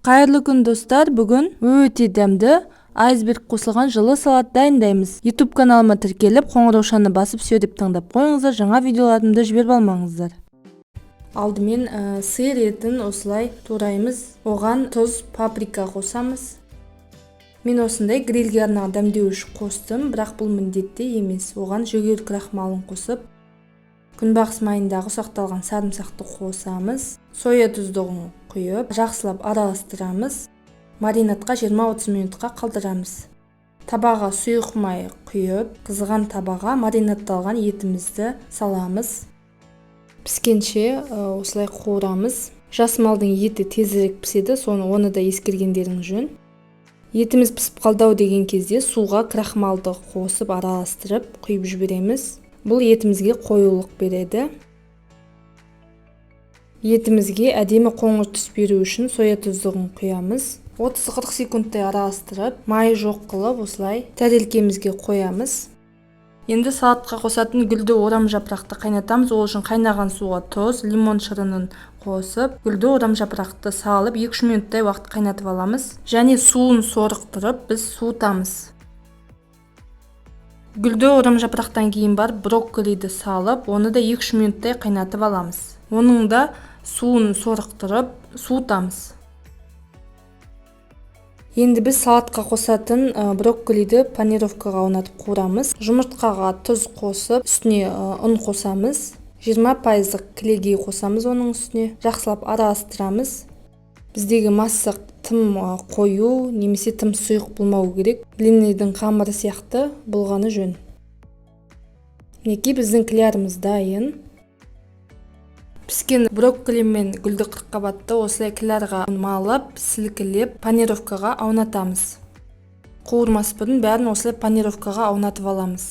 Қайырлы күн, достар! Бүгін өте дәмді айсберг қосылған жылы салат дайындаймыз. YouTube каналыма тіркеліп, қоңыраушаны басып, «Все» деп таңдап қойыңыздар, жаңа видеоларымды жіберіп алмаңыздар. Алдымен сиыр етін осылай тураймыз, оған тұз, паприка қосамыз. Мен осындай грильге арналған дәмдеуіш қостым, бірақ бұл міндетті емес. Оған жүгері крахмалын қосып, күнбағыс майындағы ұсақталған сарымсақты қосамыз, соя тұздығын құйып, жақсылап араластырамыз. Маринадқа 20-30 минутқа қалдырамыз. Табаға сұйық май құйып, қызған табаға маринадталған етімізді саламыз. Піскенше осылай қуырамыз. Жас малдың еті тезірек піседі, соны оны да ескергендеріңіз жөн. Етіміз пісіп қалды ау деген кезде суға крахмалды қосып, араластырып, құйып жібереміз. Бұл етімізге қоюлық береді. Етімізге әдемі қоңыр түс беру үшін соя тұздығын құямыз. 30-40 секундтай араластырып, майы жоқ қылып, осылай тәрелкемізге қоямыз. Енді салатқа қосатын гүлді орам жапырақты қайнатамыз. Ол үшін қайнаған суға тұз, лимон шырынын қосып, гүлді орам жапырақты салып, 2-3 минуттай уақыт қайнатып аламыз және суын сорықтырып, біз суытамыз. Гүлді орам жапырақтан кейін барып брокколиді салып, оны да 2-3 минуттай қайнатып аламыз. Оның да суын сорықтырып, суытамыз. Енді біз салатқа қосатын брокколиді панировкаға аунатып қуырамыз. Жұмыртқаға тұз қосып, үстіне ұн қосамыз, 20 пайыздық кілегей қосамыз. Оның үстіне жақсылап араластырамыз. Біздегі масса тым қою немесе тым сұйық болмау керек, блинныйдың қамыры сияқты болғаны жөн. Мінекей, біздің клярымыз дайын. Піскен брокколи мен гүлді қырыққабатты осылай клярға малып, сілкілеп, панировкаға аунатамыз. Қуырмас бұрын бәрін осылай панировкаға аунатып аламыз.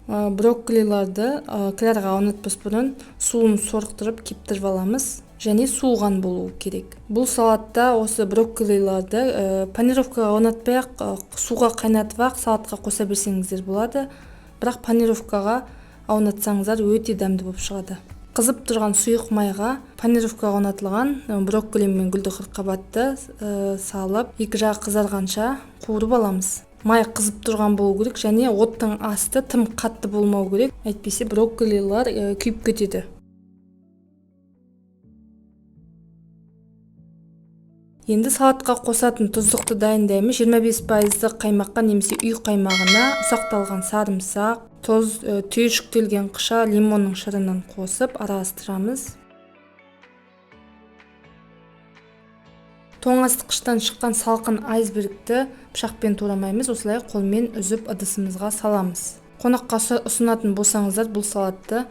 Брокколиларды клярға аунатпас бұрын суын сорықтырып, кептіріп аламыз және суыған болуы керек. Бұл салатта осы брокколиларды панировкаға аунатпай ақ, суға қайнатып ақ салатқа қоса берсеңіздер болады, бірақ панировкаға аунатсаңыздар, өте дәмді болып шығады. Қызып тұрған сұйық майға панировкаға аунатылған брокколи мен гүлді қырыққабатты салып, екі жағы қызарғанша қуырып аламыз. Май қызып тұрған болу керек және оттың асты тым қатты болмау керек, әйтпесе брокколилар күйіп кетеді. Енді салатқа қосатын тұздықты дайындаймыз. 25 пайыздық қаймаққа немесе үй қаймағына ұсақталған сарымсақ, тұз, түйіршіктелген қыша, лимонның шырынын қосып, араластырамыз. Тоңазытқыштан шыққан салқын айсбергті пышақпен турамаймыз, осылай қолмен үзіп, ыдысымызға саламыз. Қонаққа ұсынатын болсаңыздар, бұл салатты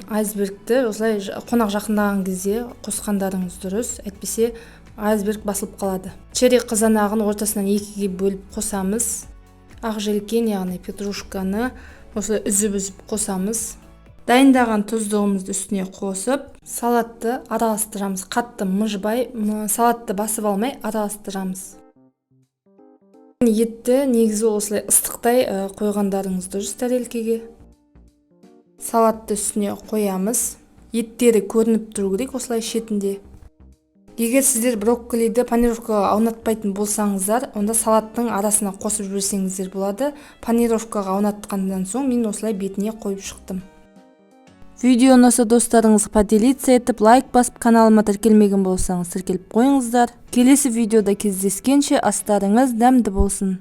айсбергті осылай қонақ жақындаған кезде қосқандарыңыз дұрыс, әйтпесе айсберг басылып қалады. Черри қызанағын ортасынан екіге бөліп қосамыз. Ақ желкен, яғни петрушканы осылай үзіп-үзіп қосамыз. Дайындаған тұздығымызды үстіне қосып, салатты араластырамыз. Қатты мыжбай, салатты басып алмай араластырамыз. Етті негізі осылай ыстықтай қойғандарыңыз дұрыс тәрелкеге. Салатты үстіне қоямыз. Еттері көрініп тұру керек осылай шетінде. Егер сіздер брокколиді панировкаға аунатпайтын болсаңыздар, онда салаттың арасына қосып жіберсеңіздер болады. Панировкаға аунатқаннан соң мен осылай бетіне қойып шықтым. Видео ұнаса, достарыңызға поделиться етіп, лайк басып, каналыма тіркелмеген болсаңыз, тіркеліп қойыңыздар. Келесі видеода кездескенше, астарыңыз дәмді болсын!